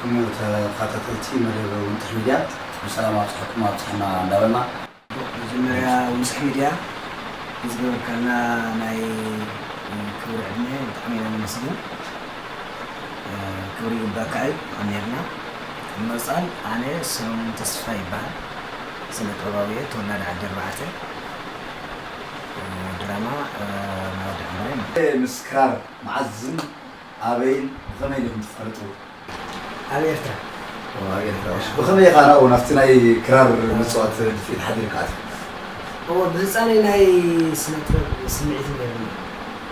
ክቡር ተኸታተልቲ መደብ ውንጥሕ ሚድያ፣ ብሰላም ኣብፅሐኩም ኣብፅሐና እንዳበልና፣ መጀመርያ ውንጥሕ ሚድያ ንዝገበርካልና ናይ ክብሪ ዕድመ ብጣዕሚ ኢና ነመስግን። ክብሪ ይግባካ እዩ። ኣሜርና። መጻል ኣነ ሰሎሞን ተስፋ ይበሃል። ስነ ጥበባዊ እየ፣ ተወላዲ ዓዲ ኣርባዕተ። ድራማ ናወዲ ዕምበረይ። ምስ ክራር መዓዝን ኣበይን ብኸመይ ዲኹም ትፋለጡ? ኣብ ኤርትራ። ኣብ ኤርትራ። እሺ፣ ብኸመይ ኢኻ ናብኡ ናብቲ ናይ ክራር ምጽዋት ድፍኢት ሓዲርካ ኣትዩ? እዎ፣ ብህጻነይ ናይ ስነ ጥበብ ስምዒት ነይሩኒ።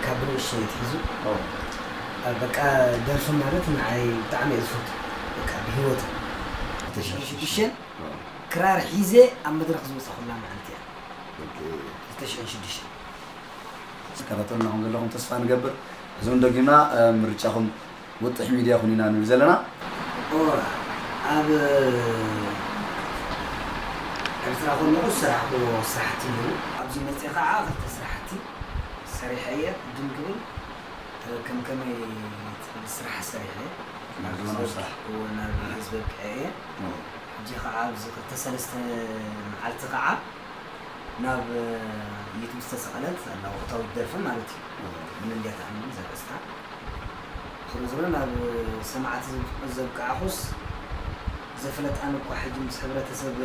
ካብ ብንእሽተይ ኣትሒዙ። ኦ። በቃ ደርፊ ማለት ንዓይ ብጣዕሚ እየ ዝፈቱ። በቃ ብህይወት። ክልተ ሽሕን ሽዱሽተን ክራር ሒዘ ኣብ መድረኽ ዝወጻኹላ መዓልቲ እያ። ኦኬ። ክልተ ሽሕን ሽዱሽተን። ትከታተሉና ከም ዘለኹም ተስፋ ንገብር። እዚ እውን ደጊምና፣ እ፣ ምርጫኹም ውጥሕ ሚድያ ኩን ኢና ንብል ዘለና። እወ፣ ኣብ ኤርትራ ከለኹ ዝሰራሕክዎ ስራሕቲ ነይሩ። ኣብዚ መፅእ ከዓ ክልተ ስራሕቲ ሰሪሐ እየ። ቅድም ክብል ከም ከመይ ትብል ስራሕ ሰሪሐ እየ። ናብ ዘመናዊ ስራሕ። እወ፣ ናብ ህዝቢ ኣብቂዐ እየ። እወ። ሕጂ ከዓ ኣብዚ ክልተ ሰለስተ መዓልቲ ከዓ ናብ ዩቱብ ዝተሰቐለት ኣላ ወቕታዊት ደርፊ ማለት እዩ። እወ። ምን እንድያ ትኣምን ዘርእስታ። ዞሮ ዞሮ ናብ ሰማዕቲ ዘብቅዓኹስ ዘፍለጣኒ እኳ ሕጂ ምስ ሕብረተሰብ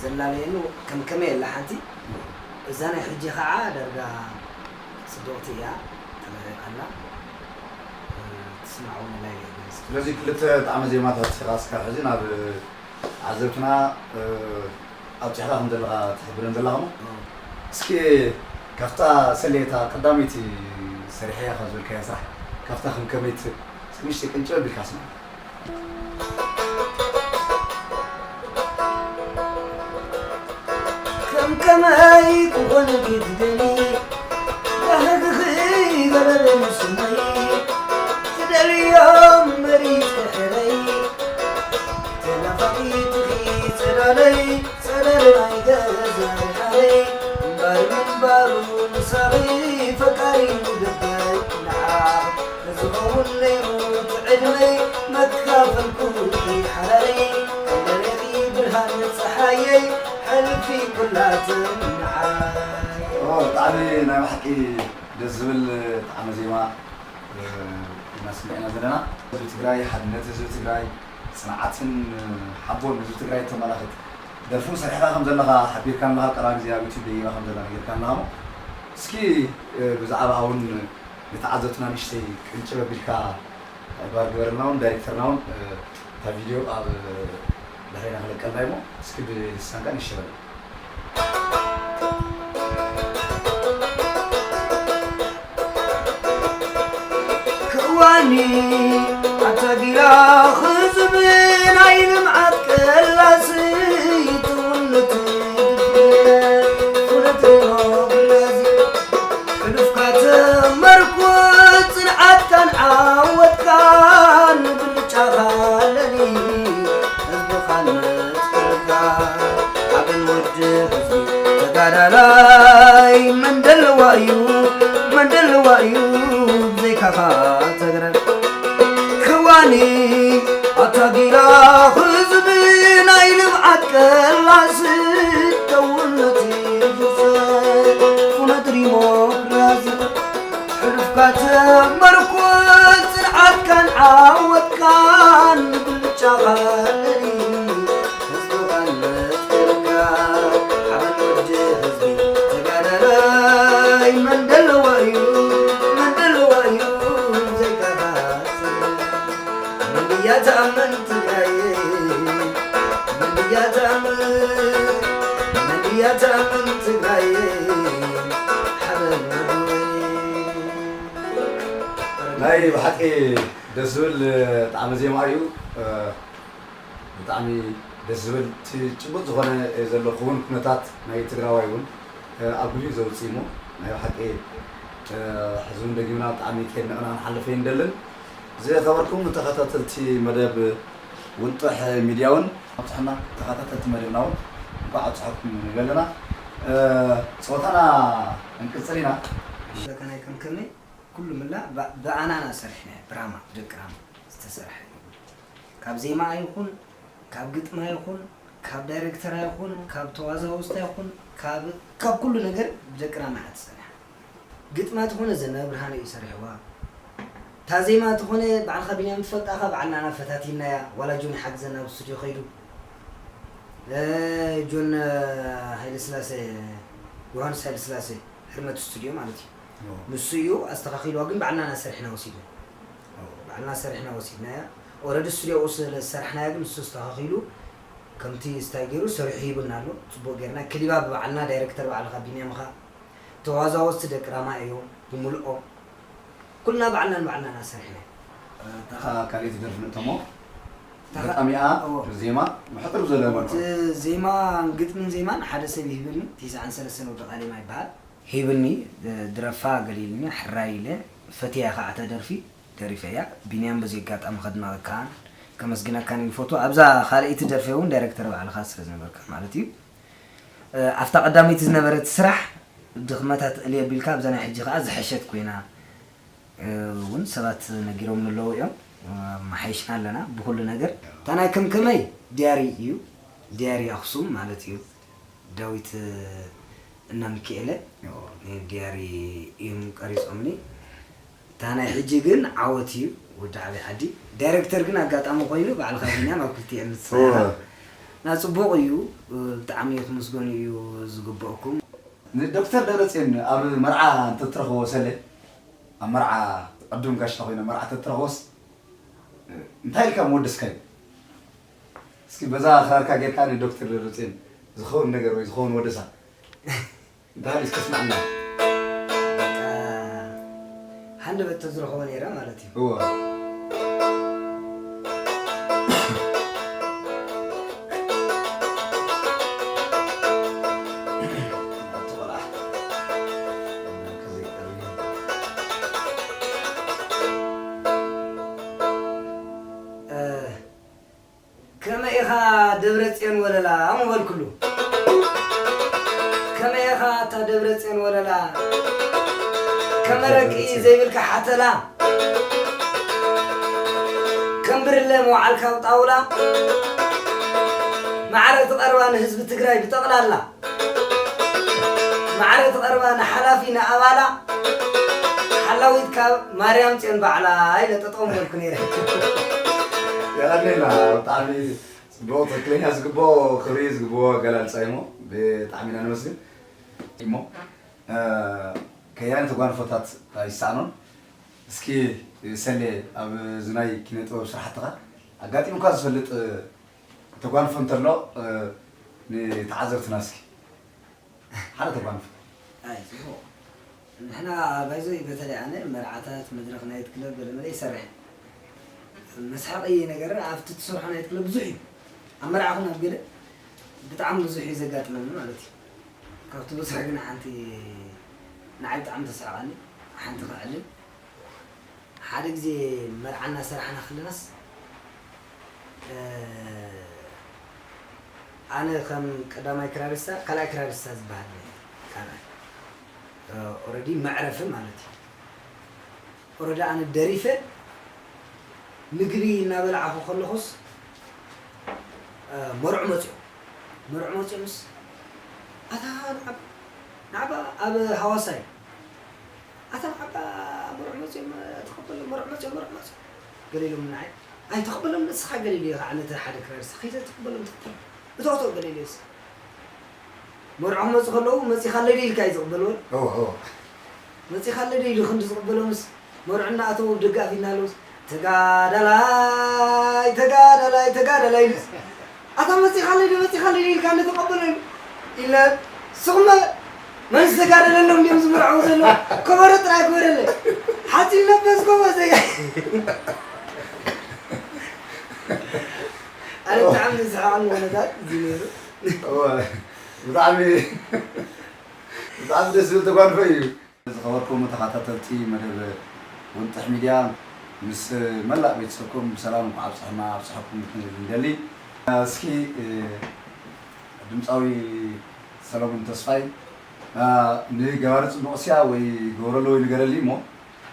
ዘላለየኒ ከም ከመይ ኣላ ሓንቲ። እዛ ናይ ሕጂ ኸዓ ዳርጋ ጽብቕቲ እያ ተመሪቓ ኣላ። ትስማዕውንላ ኢለ እየ። ስለዚ ክልተ ጣዕመ ዜማታት ኢኻ እስካብ ሕጂ ናብ ዓዘብትና፣ እ፣ ኣብጺሕካ ከም ዘለኻ ትሕብረን ዘለኻ እሞ፣ እ። እስኪ ካብታ ሰሌታ ቀዳመይቲ ሰሪሐያ ካብ ዝበልካያ ስራሕ፣ ካብታ ከም ከመይት እስኪ ንእሽተይ ቅንጭብ ኣቢልካ ኣስምዓና። ከም ከመይ ክኾን ክትደሊ፣ ባህግኺ ገበረ ንስመይ፣ ትደልዮ እምበሪ ትሕረይ፣ ተናፋቒትኺ ጸዳለይ፣ ጸዳለ ናይ ገዛ ሓረይ፣ እምባር ምንባሩ ምሳኺ ፈቃሪ ልበይ ንዓኺ። ዝኸውን ነይሩ እቲ ዕድመይ መካፈልኩ ሓራረይ፣ ከም ደሬኺ ብርሃን ጸሓየይ፣ ሕልፊ ኩላትን ንዓይ። ኦ፣ ብጣዕሚ ናይ ብሓቂ ደስ ዝብል ጣዕመ ዜማ፣ እ፣ እናስምዕና ዘለና። ህዝቢ ትግራይ፣ ሓድነት ህዝቢ ትግራይ፣ ጽንዓትን ሓቦን ህዝቢ ትግራይ እተመላኽት ደርፊ እውን ሰሪሕካ ከም ዘለኻ ሓቢርካኒ ኣለኻ። ቀዳሚ ግዜ ኣብ ዩቱብ ደይባ ከም ዘላ ነጊርካኒ ኣለኻ እሞ፣ እስኪ፣ እ፣ ብዛዕባ እውን ንተዓዘብትና ንእሽተይ ቅንጭብ ኣቢልካ ዕባር ግበረልና እውን፣ ዳይሬክተርና እውን፣ እ፣ እታ ቪድዮ ኣብ ድሕሬና ክለቀልና እሞ፣ እስኪ ብልሳንካ ንእሽተይ በል። ክዋኒ ኣታ ጊላ ህዝቢ ናይ ልምዓት ቀላሲ ትውልድ ፍሉጥ ዲሞክራሲ ሕሉፍካ ተመርኩስ ጽንዓትካን ዓወትካን ብልጫኻ ለሊ ህዝብኻን መትከልካ ሓበን ወዲ ህዝቢ ተጋዳላይ መን ደለዋ እዩ መን ደለዋ እዩ ብዘይካኻ ትግራይ ክዋኒ ኣታ ጊላ ህዝቢ ናይ ልምዓት ቀላሲ ተውነት ይፍሰስ ኩነት ዲሞክራሲ ሕሉፍካ ተመርኩስ ጽንዓትካን ዓወትካን ብልጫኻ ለሊ ህዝብኻን መትከልካ ሓበን ወዲ ህዝቢ ተጋዳላይ መን ደለዋ እዩ መን ደለዋ እዩ ዘይካኻ መን ድያ ትኣምን ትግራይ መን ድያ ትኣምን መን ድያ ትኣምን ትግራይ ሓበን ወዲ ናይ ብሓቂ ደስ ዝብል ጣዕመ ዜማ እዩ። እ፣ ብጣዕሚ ደስ ዝብል እቲ ጭቡጥ ዝኾነ ዘሎ ክውን ኩነታት ናይ ትግራዋይ እውን፣ እ፣ ኣጉሊሁ ዘውፅእ እሞ ናይ ብሓቂ፣ እ፣ ሕዚ እውን ደጊምና ብጣዕሚ ከድንቕና ክንሓልፍ ኣይንደልን። ዝኸበርኩም ተኸታተልቲ መደብ ውንጥሕ ሚድያ እውን ኣብፅሐና ተኸታተልቲ መደብና እውን እንኳዕ ኣብፅሐኩም ንብል ኣለና። እ፣ ፀወታና ክንቅፅል ኢና። እሺ፣ ከናይ ከም ከመይ ኩሉ ምላ ብ-፣ ብኣናና ሰሪሕና፣ ብራማ፣ ብደቂ ራማ ዝተሰርሐ እዩ። ካብ ዜማኣ ይኹን፣ ካብ ግጥማ ይኹን፣ ካብ ዳይረክተራ ይኹን፣ ካብ ተዋዛወዝታ ይኹን፣ ካብ፣ ካብ ኩሉ ነገር ብደቂ ራማ እያ ትጸንሕ። ግጥማ ተኾነ ዘነበ ብርሃነ እዩ ሰሪሕዋ። እታ ዜማ ተኾነ ባዕልኻ ቢንያም ትፈልጣ፣ ካብ ባዕልና ኢና ፈታቲናያ። ዋላ ጆን ይሓግዘና ኣብ ስቱድዮ ከይዱ። እ፣ ጆን፣ እ፣ ሃይለስላሴ፣ ዮሃንስ ሃይለስላሴ፣ ህርመት ስቱድዮ ማለት እዩ። ኦ። ንሱ እዩ ኣስተኻኺልዋ፣ ግን ባዕልና ኢና ሰሪሕና ወሲድና። ኦ። ባዕልና ሰሪሕና ወሲድናያ። ኦረዲ ስቱድዮ ኣብኡ ስለ ዝሰራሕናያ፣ ግን ንሱ ኣስተኻኺሉ፣ ከምቲ ስታይ ገይሩ ሰሪሑ ሂቡና ኣሎ። ጽቡቕ ጌርና። ክሊባ ብባዕልና፣ ዳይረክተር ባዕልኻ ቢንያም ኢኻ። ተዋዛወዝቲ ደቂ ራማ እዮም ብምልኦም። ኩልና ባዕልና ንባዕልና ኢና ሰሪሕና። እታ ካልኣይቲ ደርፊ ንእተሞ። እታ ገጣሚኣ፣ እዎ። ዜማ፣ ብሕጽር ዝበለ እቲ መልክዑ። ዜማ፣ ግጥምን ዜማን ሓደ ሰብ ይህብኒ፣ ተስዓን ሰለስተን ወዲ ቃሌማ ይበሃል። ሂብኒ፣ ድ-፣ ድረፋ ገለ ኢልኒ፣ ሕራይ ኢለ፣ ፈትያ ከዓ እታ ደርፊ፣ ደሪፈያ። ቢንያም በዚ ኣጋጣሚ ከድንቐካን ከመስግነካን ይፈቱ። ኣብዛ ካልኣይቲ ደርፊ እውን ዳይረክተር ባዕልኻ ስለ ዝነበርካ ማለት እዩ። እ፣ ኣብታ ቀዳመይቲ ዝነበረት ስራሕ ድኽመታ ትእሊ ኣቢልካ ኣብዛ ናይ ሕጂ ከኣ ዝሐሸት ኮይና፣ እ፣ እውን ሰባት ነጊሮምኒ ኣለዉ እዮም። እ፣ መሓይሽና ኣለና ብኹሉ ነገር። እታ ናይ ከምከመይ ዲያሪ እዩ። ዲያሪ ኣኽሱም ማለት እዩ። ዳዊት እና ሚካኤለ ዲያሪ እዮም ቀሪጾምኒ። እታ ናይ ሕጂ ግን ዓወት እዩ፣ ወዲ ዓብይ ዓዲ። ዳይረክተር ግን ኣጋጣሚ ኮይኑ ባዕልኻ ቢንያም ኣብ ክልቲኤን ንስኻ ኢኻ። እወ። እና ጽቡቕ እዩ፣ ብጣዕሚ ክምስገኑ እዩ ዝግበእኩም። ንዶክተር ደብረጽዮን ኣብ መርዓ እንተትረኽቦ ሰለ፣ ኣብ መርዓ ቅድም ጋሽታ ኮይነ መርዓ እንተትረኽቦስ እንታይ ኢልካ ምወደስካዮ? እስኪ በዛ ክራርካ ጌርካ ንዶክተር ደብረጽዮን ዝኸውን ነገር ወይ ዝኸውን ወደሳ። እንታይ እስከ ስማዕና። በቃ፣ ሃንደበት ተዝረኽቦ ነይረ ማለት እዩ። እወ። ኣቲ ቆልዓ። እ፣ ከመይ ኢኻ ደብረጽዮን ወለላ ምበልኩሉ። ከመይ ኢኻ ኣታ ደብረጽዮን ወለላ። ከመ ረቂ ዘይብልካ ሓተላ። ከም ብርለ መዋዕልካ ኣብ ጣውላ። ማዕረ ትቐርባ ንህዝቢ ትግራይ ብጠቕላላ። ማዕረ ትቐርባ ንሓላፊ ንኣባላ። ሓላዊት ካብ ማርያም ጽዮን ባዕላ ኢለ ጠጠው ምበልኩ ነይረ። የቐንየልና፣ ብጣዕሚ ጽቡቕ፣ ትኽክለኛ ዝግብኦ ክብሪ ዝግብኦ ኣገላልጻ እዩ እሞ፣ ብጣዕሚ ኢና ነመስግን። እሞ፣ እ፣ ከያኒ ተጓንፎታት ኣይሰኣኖን። እስኪ፣ ሰሌ፣ ኣብ እዚ ናይ ኪነ ጥበብ ስራሕትኻ ኣጋጢሙካ ዝፈልጥ፣ እ፣ ተጓንፎ እንተሎ፣ እ፣ ንተዓዘብትና እስኪ። ሓደ ተጓንፎ። ኣይ፣ ጽቡቕ። ንሕና፣ ባይዘይ፣ በተለይ ኣነ መርዓታት፣ መድረኽ ናይት ክለብ ገለመለ ይሰርሕ። መስሓቂ ነገር ኣብቲ ትሰርሖ ናይት ክለብ ብዙሕ እዩ። ኣብ መርዓ ኹን ኣብ ገለ ብጣዕሚ ብዙሕ እዩ ዘጋጥመኒ ማለት እዩ። ካብቲ ብዙሕ ግን ሓንቲ ንዓይ ብጣዕሚ ተስሕቐኒ፣ ሓንቲ ከዕልል። ሓደ ግዜ መርዓ እናሰራሕና ከለናስ፣ እ፣ ኣነ ከም ቀዳማይ ክራሪስታ፣ ካልኣይ ክራሪስታ ዝበሃል ካልኣይ፣ እ፣ ኦረዲ መዕረፊ ማለት እዩ። ኦረዲ ኣነ ደሪፈ ምግቢ እናበላዕኹ ከለኹስ፣ እ፣ መርዑ መፅኦም። መርዑ መፅኦምስ፣ ኣታ ንዓባ፣ ንዓባ ኣብ ሃዋሳ እዩ። ኣታ ንዓባ መርዑ መፅኦም፣ ተቐበሎም፣ መርዑ መፅኦም፣ መርዑ መፅኦም። ገለ ኢሎም ንዓይ፣ ኣይተቐበሎም ንስኻ፣ ገለ ኢሉ እዩ ከዓ ነቲ ሓደ ክራሪስታ፣ ከይተ ተቐበሎም፣ ተቐበሎም። እቶ፣ እቶ፣ ገለ ኢሉ እዩ። መርዖ ክመፁ ከለዉ፣ "መፂኻለይ ዶ?" ኢልካ እዩ ዝቕበልዎ። እወ፣ እወ። "መፂኻለይ ዶ?" ኢሉ ክንዲ ዝቕበሎምስ፣ መርዑ እናኣተዉ ኣብ ደገ ኣፍ ኢልና ኣለዉስ፣ "ተጋዳላይ፣ ተጋዳላይ፣ ተጋዳላይ" ኢሉስ፣ "ኣታ መፂኻለይ ዶ? መፂኻለይ ዶ?" ኢልካ እንተተቐበሎ ኢለ፣ ስኹም መን ዝተጋደለሎም ድዮም ዝምርዐዉ ዘለዉ? ከበሮ ጥራይ ክበረለይ። ሓፂን ነፈስ ጎበዘይ። ኣነ ብጣዕሚ ዝስሕቐኒ ኩነታት እዚ ነይሩ። እወ፣ ብጣዕሚ፣ ብጣዕሚ ደስ ዝብል ተጓንፎ እዩ። ዝኸበርኩም ተኸታተልቲ መደብ ወንጥሕ ሚድያ፣ ምስ መላእ ቤተሰብኩም ብሰላም እንኳዕ ኣብፀሐና፣ ኣብፀሐኩም ክንብል ንደሊ። እስኪ፣ እ፣ ድምፃዊ ሰሎሞን ተስፋይ፣ እ፣ ንገባሪ ፅቡቕ እስያ ወይ ግበረሉ ወይ ንገረሊ እሞ፣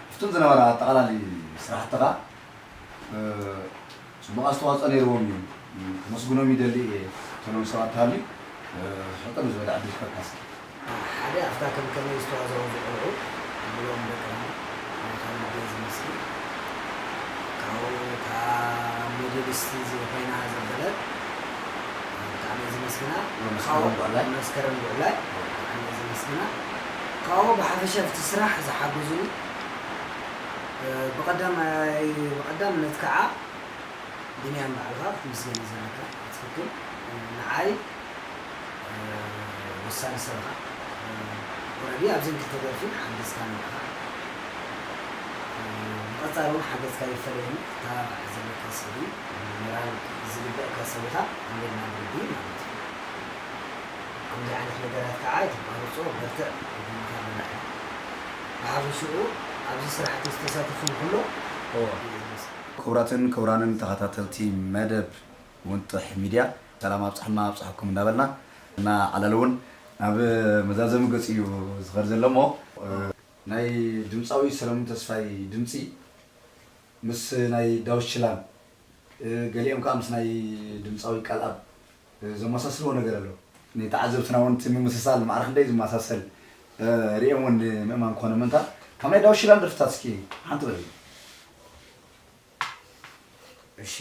ኣብቶም ዝነበራ ኣጠቓላሊ ስራሕትኻ፣ እ፣ ጽቡቕ ኣስተዋጽኦ ነይርዎም እዩ። ከመስግኖም ይደሊ እየ። እቶም ሰባት ተሃልዩ ሕጥር ዝበለ ዕድል ክህበካ እስኪ። ሓደ ኣብታ ከም ከመይ ዝተዋዛወዙ ቆልዑ ንብሎም ደቅና ናይ ካልእ ቤት ዝመስል ካብኡ እታ ሞዴሊስት እዚ ኮይና ዘበለት ብጣዕሚ እየ ዝመስግና። መስከረም ጉዕላይ። መስከረም ጉዕላይ ብጣዕሚ እየ ዝመስግና። ካብኡ ብሓፈሻ ኣብቲ ስራሕ ዝሓገዙኒ ብቐዳማይ ብቐዳምነት ከዓ ቢንያም ባዕልኻ ክትምስገን እዩ ዘለካ። ብትኽክል ንዓይ ወሳኒ ሰብ ኢኻ። ኦረዲ ኣብዘን ክልተ ደርፊ ሓገዝካኒ ኢኻ። ብቐጻሊ እውን ሓገዝካ ይፈለየኒ። ተባባዕ ዘለካ ስእሊ ሞራል ዝግበእካ ሰብታ እንዴና ብርዲ ማለት እዩ። ከምዚ ዓይነት ነገራት ከዓ ኣይትቋርጾ፣ በርትዕ። ብሓፈሽኡ ኣብዚ ስራሕቲ ዝተሳተፉ ንኩሎ ክቡራትን ክቡራንን ተኸታተልቲ መደብ ውንጥሕ ሚድያ ሰላም ኣብፅሐና ኣብፅሐኩም እንዳበልና እና ዓላል እውን ናብ መዛዘሚ ገፅ እዩ ዝኸድ ዘሎ እሞ ናይ ድምፃዊ ሰለሙን ተስፋይ ድምፂ ምስ ናይ ዳዊት ሽላን ገሊኦም ከዓ ምስ ናይ ድምፃዊ ቃልኣብ ዘመሳስልዎ ነገር ኣሎ። ንተዓዘብትና እውን እቲ ምምስሳል ማዕረ ክንደይ ዝመሳሰል ሪኦም እውን ንምእማን ክኾነ ምንታ ካብ ናይ ዳዊት ሽላን ደርፍታት እስኪ ሓንቲ በል። እሺ።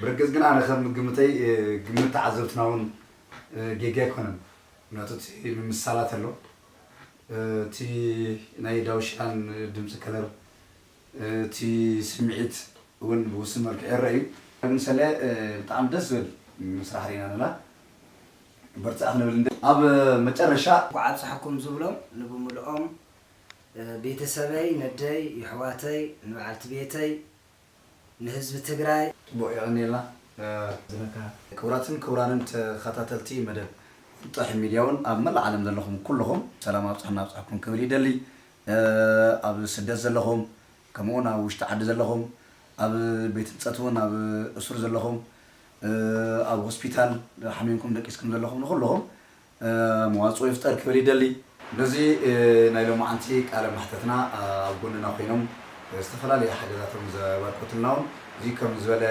ብርግጽ ግን ኣነ ከም ግምተይ ግምት ተዓዘብትና እውን ጌጋ ኣይኮነን። ምክንያቱ እቲ ምምሳላት ኣሎ። እቲ ናይ ዳውሽላን ድምፂ ከለር እቲ ስምዒት እውን ብውሱን መልክዕ ይረአ እዩ። ግን ሰለ ብጣዕሚ ደስ ዝብል ምስራሕ ርኢና ኣለና። በርትዕ ክንብል እንደ ኣብ መጨረሻ እንኳዕ ኣብፀሐኩም ዝብሎም ንብምልኦም ቤተሰበይ፣ ነደይ፣ የሕዋተይ፣ ንበዓልቲ ቤተይ፣ ንህዝቢ ትግራይ። ጽቡቕ የቐንየልና። ዝነካ ክቡራትን ክቡራንን ተኸታተልቲ መደብ ጥሕ ሚድያ እውን ኣብ መላእ ዓለም ዘለኹም ኩልኹም ሰላም ኣብፅሐና ኣብፅሐኩም ክብል ይደሊ። ኣብ ስደት ዘለኹም ከምኡውን ኣብ ውሽጢ ዓዲ ዘለኹም ኣብ ቤት ህንፀት እውን ኣብ እሱር ዘለኹም ኣብ ሆስፒታል ሓሚምኩም ደቂስኩም ዘለኹም ንኩልኹም መዋፅኦ ይፍጠር ክብል ይደሊ። በዚ ናይ ሎማዓንቲ ቃለ መሕተትና ኣብ ጎንና ኮይኖም ዝተፈላለዩ ሓገዛቶም ዘበርከቱልና እውን እዚ ከም ዝበለ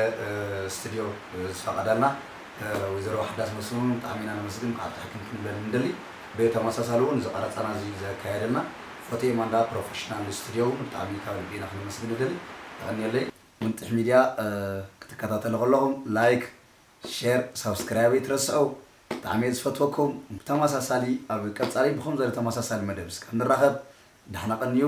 ስቱድዮ ዝፈቐዳልና ወይዘሮ ሓዳስ መስፍን ብጣዕሚ ኢና ነመስግን። ብዓብቲ ሕክም ክንብለን እንደሊ። ብተመሳሳሊ እውን እዚ ቀረፃና እዚ ዘካየደልና ፎቴ ማንዳ ፕሮፌሽናል ስቱድዮ እውን ብጣዕሚ ካብ ልቢ ኢና ክነመስግን እንደሊ። ተቐንየለይ። ምንጥሕ ሚድያ ክትከታተሉ ከለኹም ላይክ፣ ሼር፣ ሳብስክራይብ ኣይትረስዑ። ብጣዕሚ እየ ዝፈትወኩም። ብተመሳሳሊ ኣብ ቀፃሊ ብኸም ዘለ ተመሳሳሊ መደብ እስካብ ንራኸብ ዳሕና ቀንዩ።